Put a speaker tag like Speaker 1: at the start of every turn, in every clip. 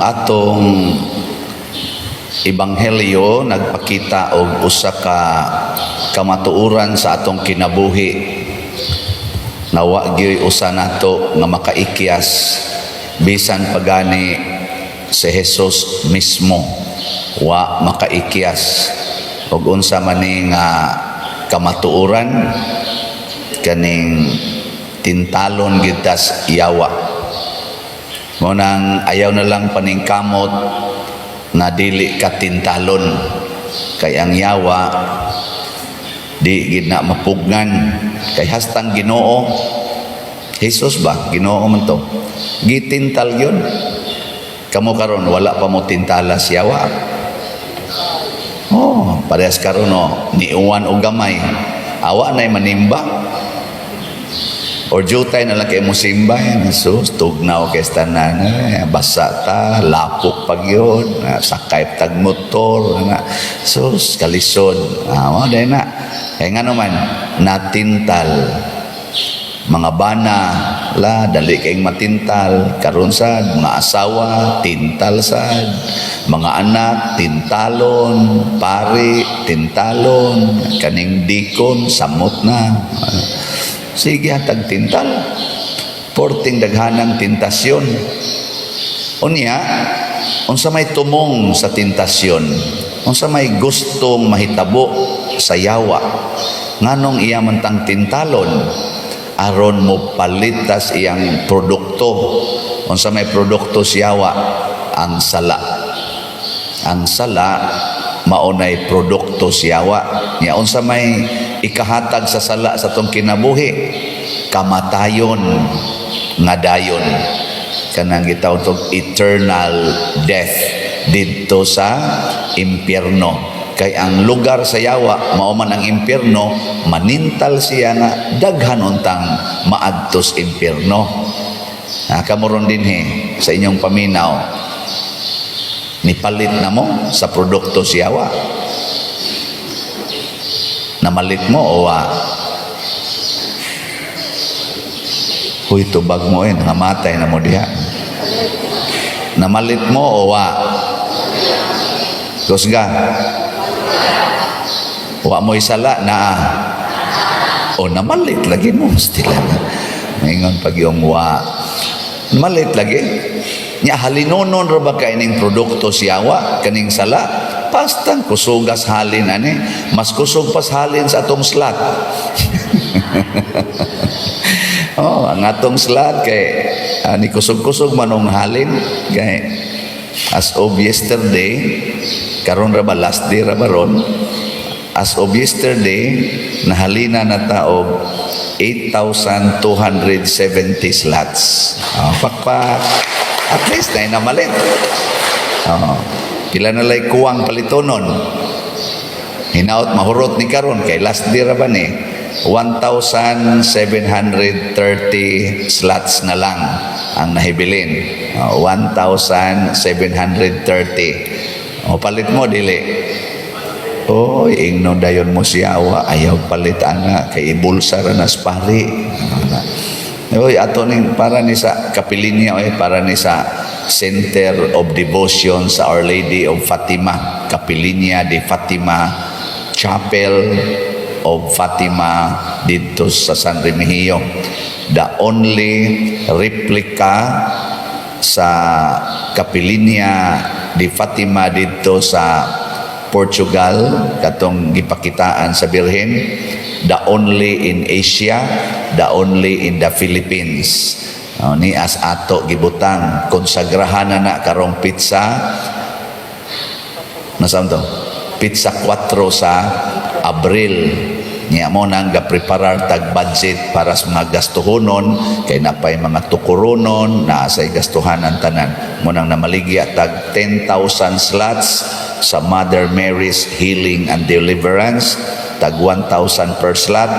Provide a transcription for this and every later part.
Speaker 1: Atong ebanghelyo nagpakita og usa ka kamatuoran sa atong kinabuhi na wa gyoy usa nato nga makaikyas, bisan pagani si Jesus mismo wa makaikyas. Og unsa man ni nga kamatuoran? Kaning tintalon gyud tas yawa. Mao nang ayaw na lang paningkamot na dili ka tintalon, kay ang yawa di gid na mapugnan, kay hastang Ginoo Jesus ba, Ginoo man to, gitintal yun. Kamo karon, wala pa mo tintala si yawa? Oh, parehas karon, no, niuwan og gamay, awa nay manimba or jutay na lang kay mo simba yan. Jesus, tugnaw kay tanan, eh, basa ta, lapok pag yun, ah, sakay tag motor, na, sus, kalisod. Ah, mao na. Kaya nga naman, natintal. Mga bana, la, dali kayong matintal. Karon sad, mga asawa, tintal sad. Mga anak, tintalon. Pari, tintalon. Kaning dikon, samot na. Sige, hatag tintal. Porting daghanang tentasyon. Unya, unsa may tumong sa tentasyon? Unsa may gustong mahitabo sa yawa? Nganong iya man tang tintalon? Aron mo palitas iyang produkto. Unsa may produkto sa yawa? Ang sala. Ang sala maunay produkto sa yawa. Nya unsa may ikahatag sa sala sa atong kinabuhi? Kamatayon nga dayon, kanang gitawag tog eternal death didto sa impyerno, kay ang lugar sa yawa mao man ang impyerno. Manintal siya nga daghan untang maadtos impyerno. Na kamo ron dinhi sa inyong paminaw, nipalit na mo sa produkto sa yawa? Namalit mo o wa? Huy, tubag mo eh, nangamatay na mo diha. Namalit mo o wa? Kusga. Wa mo'y sala na. O namalit lagi mo. Stila na. Ngayon pag yung wa. Namalit lagi. Nya halinonon ra ba kay ning produkto siyawa kaning sala? Pastang kusugas halin ani. Mas kusog pas halin sa atong slot. Oh, ang atong slot kay ani kusog-kusog manong halin, kay as of yesterday, karon ra ba, last day ra ba ron? As of yesterday, nahalina na ta og 8,270 slots. Oh, pakpak. At least na namalit. Oh, pila na lay kuwang palitonon. Hinaot mahurot ni karon kay last day ra ba ni? 1,730 slots na lang ang nahibilin. Oh, 1,730. O palit mo dili? Oh, ingnon dayon mo siya wa, ayaw palit ana kay ibulsa ra nas pari. Oy, ato ning para ni sa kapilinya, oy, para ni sa Center of Devotion sa Our Lady of Fatima, Kapilinya de Fatima, Chapel of Fatima didto sa San Remigio. The only replica sa Kapilinya de Fatima didto sa Portugal katong gipakitaan sa Birhen, the only in Asia, the only in the Philippines. Oh, ni as ato gibutang konsagrahan na na karong petsa, nasaan to, petsa 4 sa Abril. Niya mo nang gapreparar tag budget para sa mga gastuhonon, kay napay mga tukuronon na say gastuhan ang tanan. Mo nang namaligya tag 10,000 slots sa Mother Mary's Healing and Deliverance, tag 1,000 per slot.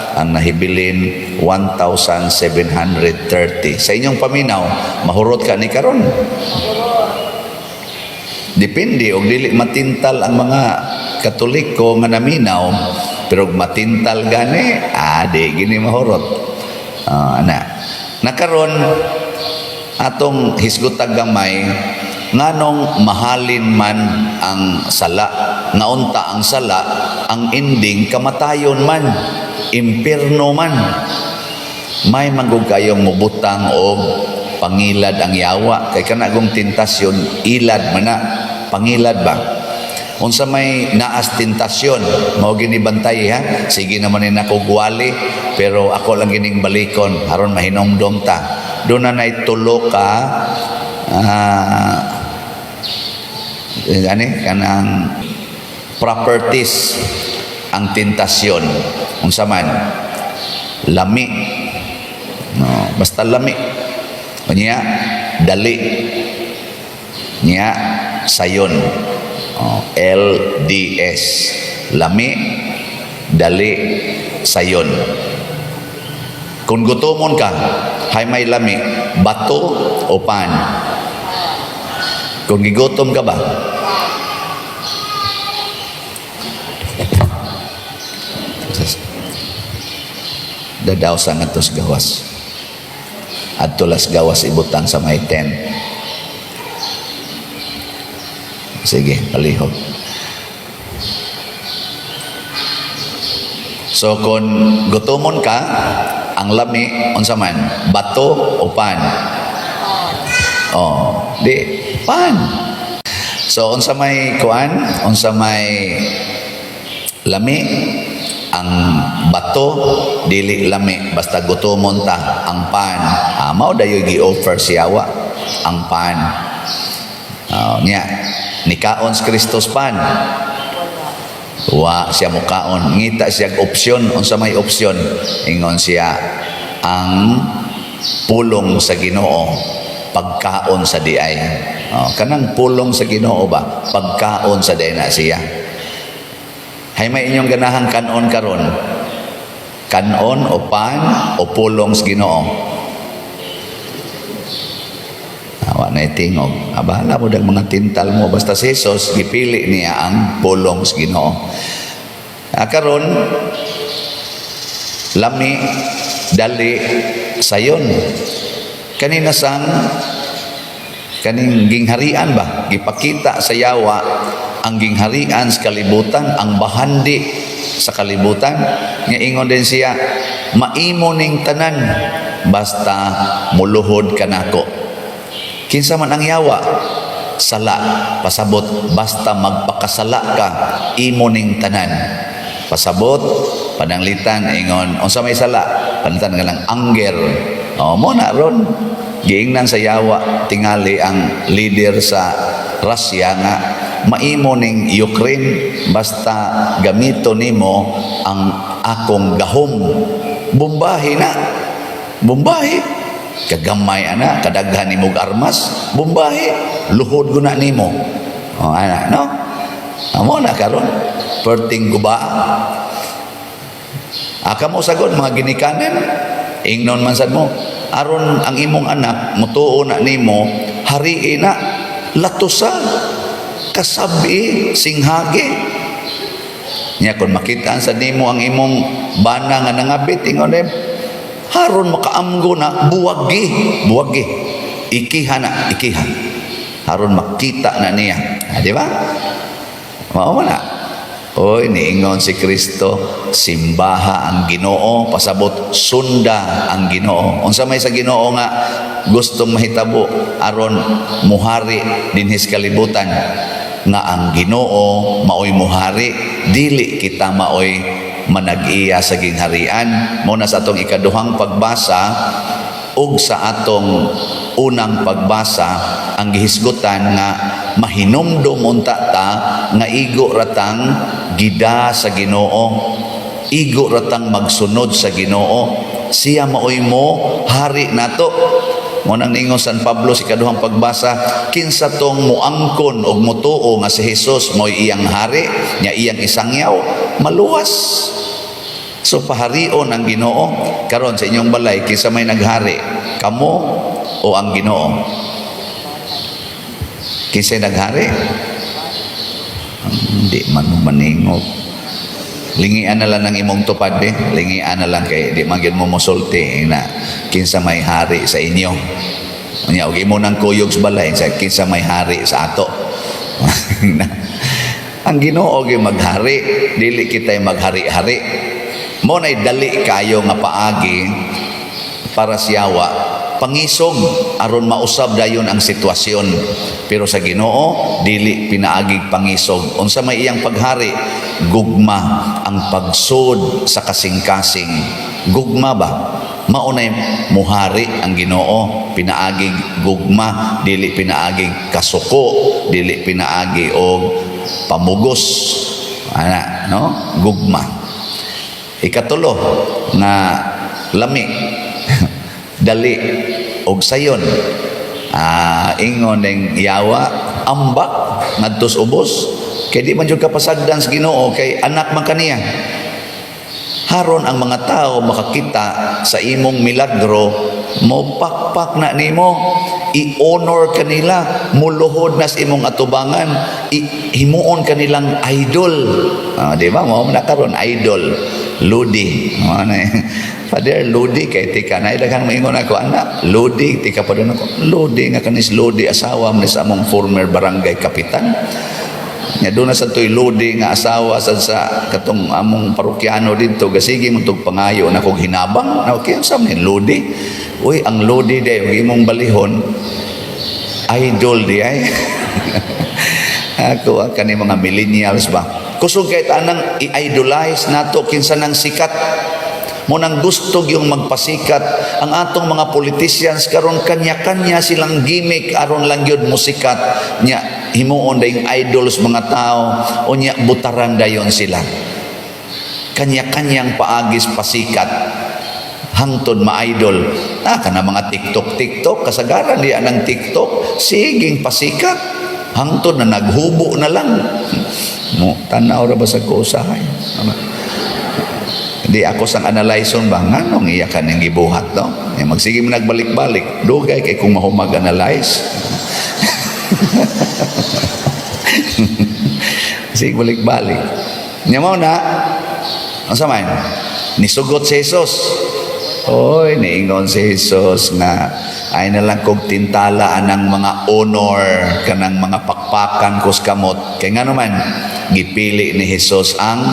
Speaker 1: Ang nahibilin 1,730. Sa inyong paminaw, mahurot ka ni karon? Depende og dili matintal ang mga Katoliko nga naminaw, pero og matintal gani, ah, di gini mahurot. Ah, ana. Nakaron atong hisgutag gamay Nganong mahalin man ang sala, nga unta ang sala, ang ending kamatayon man, impierno man. May manggug kayong mubutang og pangilad ang yawa kay kana gong tentasyon, ilad man na, pangilad ba. Unsa may naas tentasyon, mao gini bantay ha. Sige naman ni nako gwali, pero ako lang gining balikon aron mahinumdom ta. Doon na nay tulo ka ani kanang properties ang tentasyon. Unsa man? Lami. No, basta lami. Unya, dali. Nya, sayon. Oh, LDS. Lami, dali, sayon. Kung gutomon ka, hay may lami, bato o pan? Kung gigutom ka ba? Dadaw sa ngatos gawas. Adto las gawas ibutang sa may tent. Sige, palihog. So kung gutomon ka, ang lami unsa man, bato o pan? Oh, di pan. So unsa may kuan, unsa may lami? Ang bato dili lami, basta gutomon ta ang pan. Ah, mao dayoy gi-offer siyawa ang pan. Oh, nya nikaon si Kristus pan? Wa siya mukaon. Ngita siya opsyon. Unsa may opsyon? Ingon siya, ang pulong sa Ginoo pagkaon sa diay. Oh, kanang pulong sa Ginoo ba, pagkaon sa diay na siya. Hay may inyong ganahang kanon karon? Kanon o pan o pulong sa Ginoo? Awa na itingog. Abala mo dag mga tintal mo. Basta si Jesus, gipili niya ang pulong sa Ginoo. Ah, karon lami, dali, sayon. Kanina sang kaning gingharian ba? Gipakita sa yawa ang gingharian sa kalibutan, ang bahandi sa kalibutan. Nga ingon din siya, maimo ning tanan basta muluhod kanako. Kinsa man ang yawa? Sala. Pasabot, basta magpakasala ka, imo ning tanan. Pasabot, pananglitan, ingon, unsa may sala? Pananglitan nga lang, anger. O, mo na ron. Giingnan sa yawa, tingali ang leader sa Russia nga, maimo ning Ukraine, basta gamito nimo ang akong gahom. Bombahe na. Bombahe. Kagamay ana, kadaghan nimo og armas, bombahe, luhod ko na nimo. O, ana, no? Amo na karon, perting guba. Aka mo sagod mga ginikanan, ingnon man sad mo, aron ang imong anak mutuo na nimo, harii na, latusa, kasabi, singhage. Nya kung makitaan sa nimo ang imong bana nga nangabit, ingon eh, haron makaamgo na, buwagi, buwagi. Ikiha na, ikiha. Haron makita na niya. Ah, di ba? Mao man na. Oy, niingon si Kristo, simbaha ang Ginoo, pasabot sunda ang Ginoo. Unsa may sa Ginoo nga gustong mahitabo aron muhari dinhi sa kalibutan? Nga ang Ginoo maoy muhari, dili kita maoy manag-iya sa gingharian. Mo na sa atong ikaduhang pagbasa ug sa atong unang pagbasa ang gihisgutan nga mahinumdom unta ta nga igo ratang gida sa Ginoo, igo ratang magsunod sa Ginoo, siya maoy mo hari nato. Mo nang ningon San Pablo sa ikaduhang pagbasa, kinsa tong muangkon og mutuo nga si Hesus mo'y iyang hari nya iyang isangyaw, maluwas. So paharion ang Ginoo. Karon sa inyong balay, kinsa may naghari, kamo o ang Ginoo? Kinsa naghari? Hindi man mo maningog. Lingian na lang ng imong tupad eh. Lingian na lang kay di man gyud mo mosulti na kinsa may hari sa inyo. Nya og imo nang kuyog sa balay sa kinsa may hari sa ato. Ang Ginoo gyud maghari, dili kita maghari-hari. Mo nay dali kayo nga paagi para siyawa pangisog aron mausab dayon ang sitwasyon. Pero sa Ginoo, dili pinaagig pangisog. Unsa may iyang paghari? Gugma, ang pagsud sa kasing-kasing. Gugma ba? Mao nay muhari ang Ginoo, pinaagig gugma, dili pinaagig kasuko, dili pinaagi og pamugos ana, no? Gugma. Ikatulo nga lami, dali og sayon. Ingon ning yawa, ambak ngadtos ubos kay di man jud ka pasagdan sa Ginoo kay anak man kaniya. Haron ang mga tao makakita sa imong milagro, mo pakpak na nimo, i-honor kanila, muluhod na sa imong atubangan, himuon kanilang idol. Di ba mo na karon idol ludi? Ano eh? Father Ludi kay tika na daghan moingon ako anak Ludi tika pa doon ako Ludi nga kanis Ludi, asawa man ni sa among former barangay kapitan. Nya doon na sa to'y Lodi nga asawa sa katong among parokyano didto, gasige mo tog pangayo na kog hinabang na okay sa ni Lodi. Uy, ang Lodi day ug imong balihon, idol di ay. Ako ang kani mga millennials ba. Kusog kay tanang i-idolize nato kinsa nang sikat mo nang gusto yung magpasikat. Ang atong mga politicians karon, kanya-kanya silang gimmick aron lang gyud musikat. Nya himuon dayong idols mga tao, unya butaran dayon sila. Kanya-kanyang paagis pasikat hangtod ma-idol. Kana mga TikTok TikTok, kasagaran di anang TikTok siging pasikat hangtod na naghubo na lang mo. Tanaw ra ba sa ko usahay? Di ako sang analyson ba nganong iya ka ning gibuhat, no? Eh, magsige mo nagbalik-balik, dugay kay kung mahumag analyze. Sige balik-balik. Nya mo na unsa man? Nisugot si Jesus. Oy, niingon si Jesus nga ay na lang kog tintala anang mga honor kanang mga pakpakan kos kamot. Kay ngano man gipili ni Jesus ang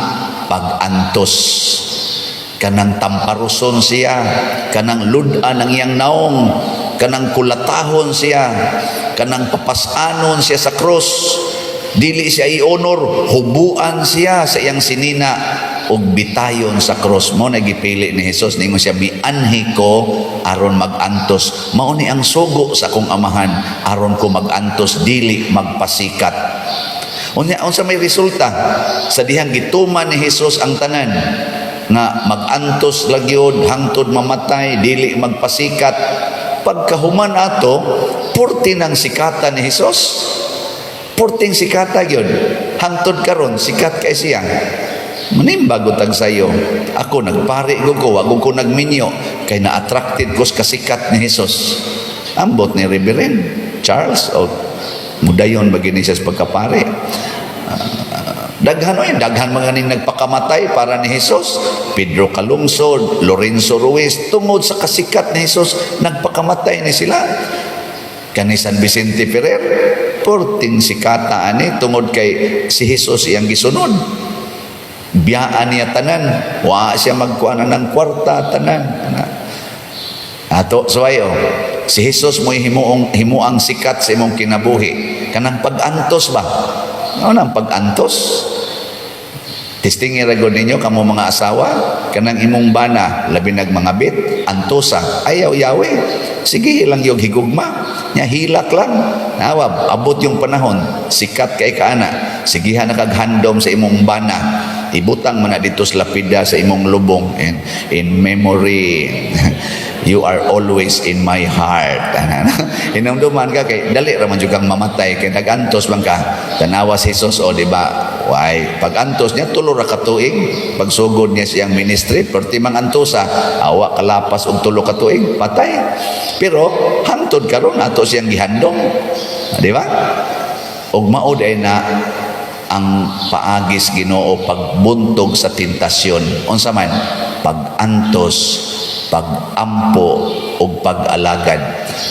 Speaker 1: pag-antos, kanang tamparuson siya, kanang ludan ang iyang naong, kanang kulatahon siya, kanang papasanon siya sa krus. Dili siya i-honor, hubuan siya sa iyang sinina ug bitayon sa krus. Mo na gipili ni Jesus. Ningon siya, "Mianhi ko aron magantos. Mao ni ang sugo sa akong Amahan, aron ko magantos, dili magpasikat." Unya, unsa may resulta sa dihang gituman ni Jesus ang tanan nga magantos lagyod hangtod mamatay, dili magpasikat? Pagkahuman ato, purti ng sikatan ni Jesus, purting sikata gyud. Hangtod karon sikat kay siya. Manimbag tag sayo. Ako nagpari ko ko, wag ko nagminyo kay na-attracted ko sa kasikat ni Jesus. Ambot ni Reverend Charles o mudayon ba gini siya sa pagkapari. Daghan oy, daghan mga ning nagpakamatay para ni Jesus. Pedro Calungsod, Lorenzo Ruiz, tungod sa kasikat ni Jesus, nagpakamatay ni sila. Kani San Vicente Ferrer, porting sikata ani tungod kay si Jesus iyang gisunod. Biyaan niya tanan, wa siya magkuha ng kwarta tanan. Ato suwayo, si Jesus mo himuong himuang sikat sa imong kinabuhi. Kanang pag-antos ba? Ano nang pag-antos? Testingi ra gud ninyo kamo mga asawa, kanang imong bana labi nag mga bit, antosa, ayaw yawe. Sige lang yung higugma. Nya hilak lang. Nawab, abot yung panahon, sikat kay kaana. Sigihan na kag handom sa imong bana. Ibutang man na dito sa lapida sa imong lubong in memory, you are always in my heart. Hinumduman ka kay dali ra man jud kang mamatay kay nagantos man ka. Tanawa si Jesus o, di ba? Why pag-antos niya, 3 ra ka tuig pagsugod niya siyang ministry, perti mang antosa, awa kalapas og 3 ka tuig, patay. Pero hangtod karon ato siyang gihandom, di ba? Og mao ay na ang paagis Ginoo pagbuntog sa tentasyon. Unsa man? Pag-antos, pag-ampo. ug pag-alagad.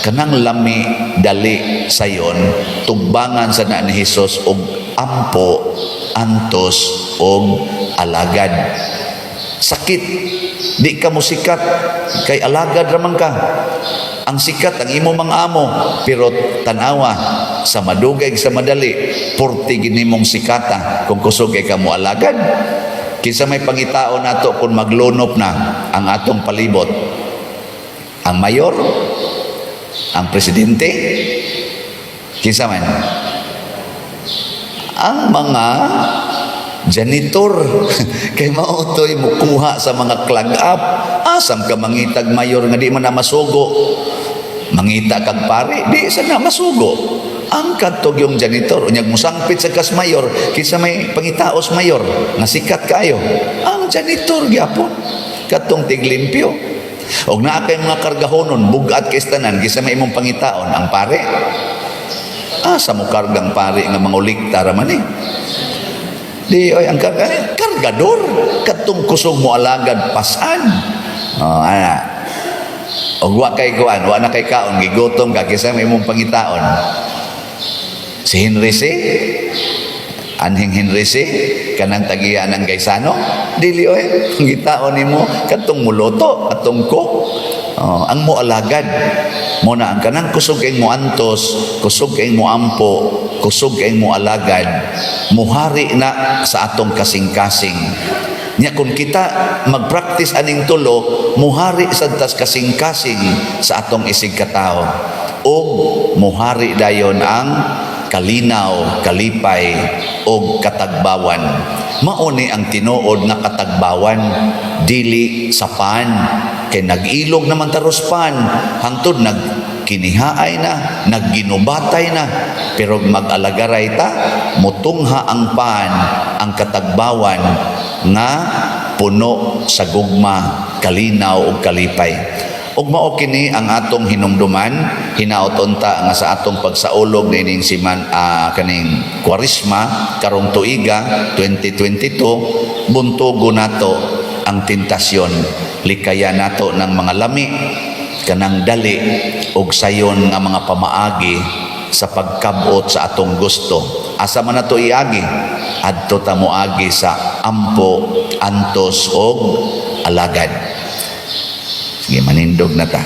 Speaker 1: Kanang lami, dali, sayon, tugbangan sa na ni Hesus og ampo, antos og alagad. Sakit, di ka mo sikat kay alagad raman ka. Ang sikat ang imo mga amo, pero tanawa, sa madugay, sa madali, purti gini mong sikata kung kusog kay ka mo alagad. Kinsa may pangitao nato kung maglunop na ang atong palibot? Ang mayor? Ang presidente? Kinsa man? Ang mga janitor, kay mao to'y mukuha sa mga clog up. Asam ka mangitag mayor nga di man na masugo? Mangita kag pare, di sa na masugo. Ang kadtog yung janitor. Unyag musangpit sa kas mayor, kinsa may pangitaos mayor nga sikat kayo? Ang janitor gyapon, katong tiglimpyo. Og naa kay mga kargahonon, bugat kay tanan, kinsa may imong pangitaon? Ang pare? Asa mo kargang pare nga mangulikta ra man eh? Di oy, ang karga, eh, kargador, katong kusog mo alagad pasan. Oh, ana. Og wa kay kuan, wa na kay kaon, gigutom ka, kinsa may imong pangitaon? Si Henry Sy? Anhing Henry Sy? Kanang tagiya ng Gaisano? Dili oy, pangitaon nimo katong muluto, katong cook. Oh, ang moalagad. Mo na ang kanang kusog kay mo antos, kusog kay mo ampo, kusog kay mo alagad, muhari na sa atong kasing-kasing. Nya kung kita magpractice aning tulo, muhari sad tas kasing-kasing sa atong isig katao. Og muhari dayon ang kalinaw, kalipay og katagbawan. Mao ni ang tinuod nga katagbawan, dili sa pan, kay nag-ilog naman taros pan hangtod nagkinihaay na, nagginubatay na. Pero mag-alagaray ta, mutungha ang pan, ang katagbawan nga puno sa gugma, kalinaw ug kalipay. Ug mao kini ang atong hinumduman, hinaot unta nga sa atong pagsaulog niining siman, kaning Kwaresma karong tuiga 2022, buntugo nato ang tentasyon, likayan nato ng mga lami, kanang dali ug sayon nga mga pamaagi sa pagkabot sa atong gusto. Asa man nato iagi? Adto ta moagi sa ampo, antos og alagad. Sige, manindog na ta.